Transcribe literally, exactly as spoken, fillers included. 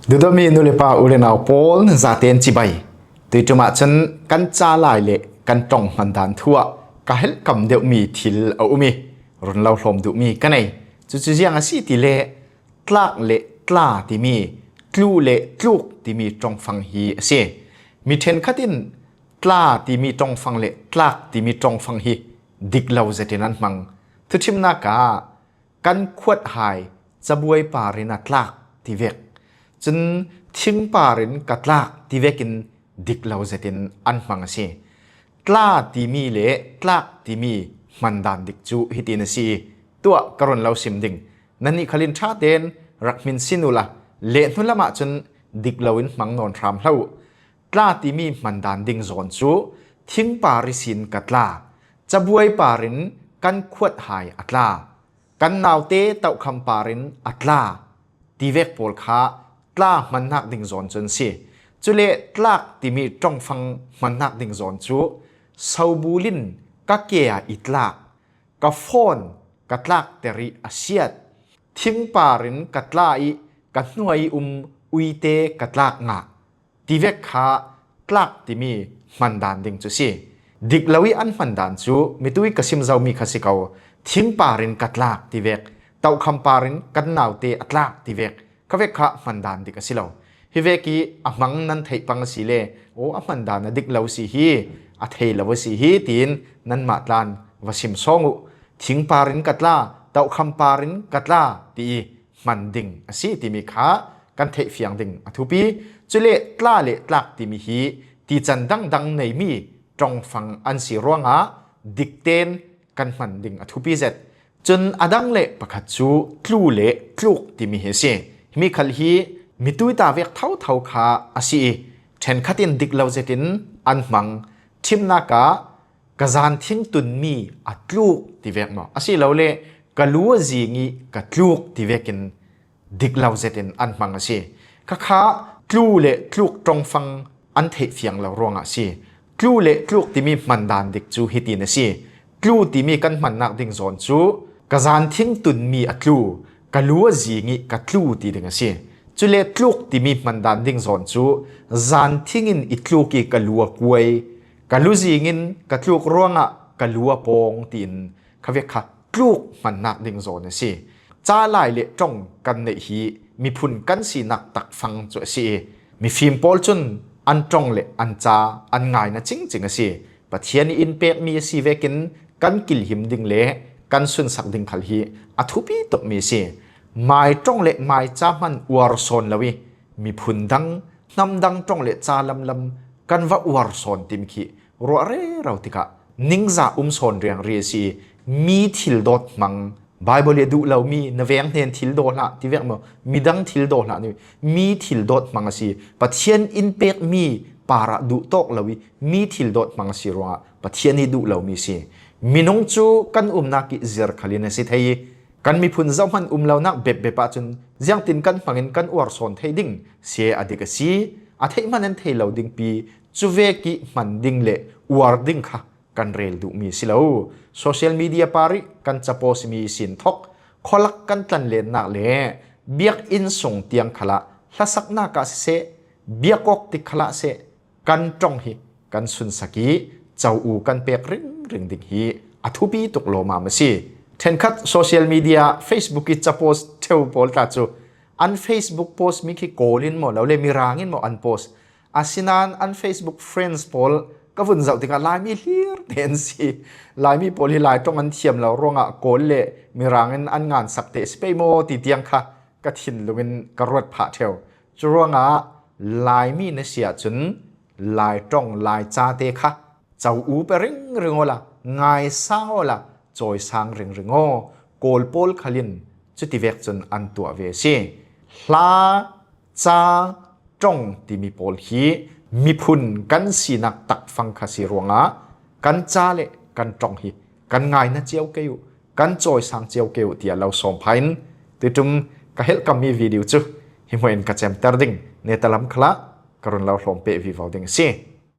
Duhdawtmi nu le pa, u le nau pawl, na zaten cibai. Tuiṭum ah cun kan ca lai le kan ṭong hman dan thu ah ka helhkam deuhmi thil a um i run lo hlawm duhmi ka nei. Cucu ziang a si ti le tlak le tla timi, tlu le tluk timi ṭongfang hi a si. Mi ṭhenkhat in tla timi ṭongfang le tlak timi ṭongfang hi dik lo zetin an hmang. Thuṭhimnak ah kan khuat hai cabuai par in a tlak ti vek, cun thing par in ka tlak ti vekin dik lo zetin an hmang a si. Tla timi le tlak timi hman dan dik cu hitin a si i tuah ka run lo sim ding. Nannih khal in ṭha tein rak hmin sin uhla, le hnulam ah cun dik lo in hmang nawn hram hlah uh. Tla timi hman dan ding zawn cu thing par ihsin ka tla, cabuai par in kan khuat hai a tla, kan naute tohkham par in a tla ti vek pawl kha tla hmannak ding zawn cu an si. Cule tlak timi ṭongfang hmannak ding zawn cu sobul in ka ke ah i tlak, ka phone ka tlakter i a siat, thing par in ka tla i ka hnuai i um uite ka tlak ngah ti vek kha tlak timi hman dan ding cu si. Dik lo i an hman dan cu mitui ka sim zomi kha si ko. Thing par in ka tlak ti vek, tohkham par in kan naute a tlak ti vek kha vek kha hman dan dik a si lo. Hi vek i a hmang nan theih pang a si le, aw, a hman dan a dik lo si hi, a thei lo a si hi, tiin nanmah tlan va sim sawng uh. Thing par in ka tla, tohkham par in ka tla, ti i hman ding a si timi kha kan theih fiang ding a thupi. Cule tla le tlak timi hi tican dangdang neimi ṭongfang an si ruangah dikten kan hman ding a thupi zet. Cun a dang le pakhat cu tlu le tluk timi hi a si. Himi khal hi mitui ta vek thotho kha a si i ṭhenkhat in dik lo zetin an hmang. Ṭhimnak ah ka zanthing tunmi a tluk ti vek maw, asilole ka lu a zing i ka tluk ti vekin dik lo zetin an hmang a si. Kha kha tlu le tluk ṭongfang an theih fiang lo ruangah a si. Tlu le tluk timi hman dan dik cu hitin a si. Tlu timi kan hmannak ding zawn cu ka zanthing tunmi a tlu, ka lu a zing i ka tlu ti ding a si. Cule tluk timi hman dan ding zawn cu zanthing in i tluk i ka lu a kuai, ka lu zing in ka tluk ruangah ka lu a pawng tiin kha vek kha tluk hmannak ding zawn a si. Ca lai le ṭong kan neih hi miphun kan sinak takfang cu a si i mifim pawl cun an ṭong le an ca an ngaina cingcing a si. Pathian i in pekmi a si vekin kan kilhim ding le kan sunsak ding khal hi a thupi tukmi a si. Mai ṭong le mai ca hman uar sawn lo i miphun dang, hnam dang ṭong le ca lamlam kan va uar sawn timi khi ruah rero tikah ningzah um sawn riangri a si i mi thil dawt hmang, Baibal i a duh lomi na veng hnen thil daw hlah ti vek maw, midang thil daw hlah, mi thil dawt hmang a si. Pathian in pekmi parah duh tawk lo i mi thil dawt hmang a si ruangah Pathian i duh lomi a si. Minung cu kan umnak i zir khalin a si thei i kan miphun zohman um lonak bepbep ahcun ziangtin kan hmangin kan uar sawn thei ding si a dik a si. A theih hman an thei lo dingpi cuvek i hman ding le uar ding kha kan rel duhmi a si lo. Social media par i kan capost mi ihsin thawk khualak kan tlanlennak le biakinn sung tiang khalah, hlasaknak ah siseh, biakawk tik khalah seh, kan ṭong hi kan sunsak i co u kan pek ringring ding hi a thupi tuk lawmam a si. Ṭhenkhat social media, Facebook i capost ṭheu pawl tla cu an Facebook post mi khi Kawl in maw lo le Mirang in maw an post. Asinain an Facebook friends pawl ka vun zoh tikah Laimi hlir te an si. Laimi pawl hi Lai ṭong an thiam lo ruangah Kawl le Mirang in an ngansak te a si pei maw ti tiang kha ka thinlung in ka ruat phah ṭheu. Curuangah Laimi na si ahcun Lai ṭong, Lai ca te kha co u pe ringring awla, ngaisang awla, cawisang ringring aw. Kawl pawl khalin cutivek cun an tuah ve a si. Hla, ca, ṭong timi pawl hi miphun kan sinak takfang kha si ruangah kan ca le kan ṭong hi kan ngaina cio kei uh, kan cawisang cio kei uh tiah lo sawm pha in tuiṭum ka helhkammi video cu hi hmuah in ka cemter ding. Netalam khalah ka run lo hlawm peh vivo ding a si.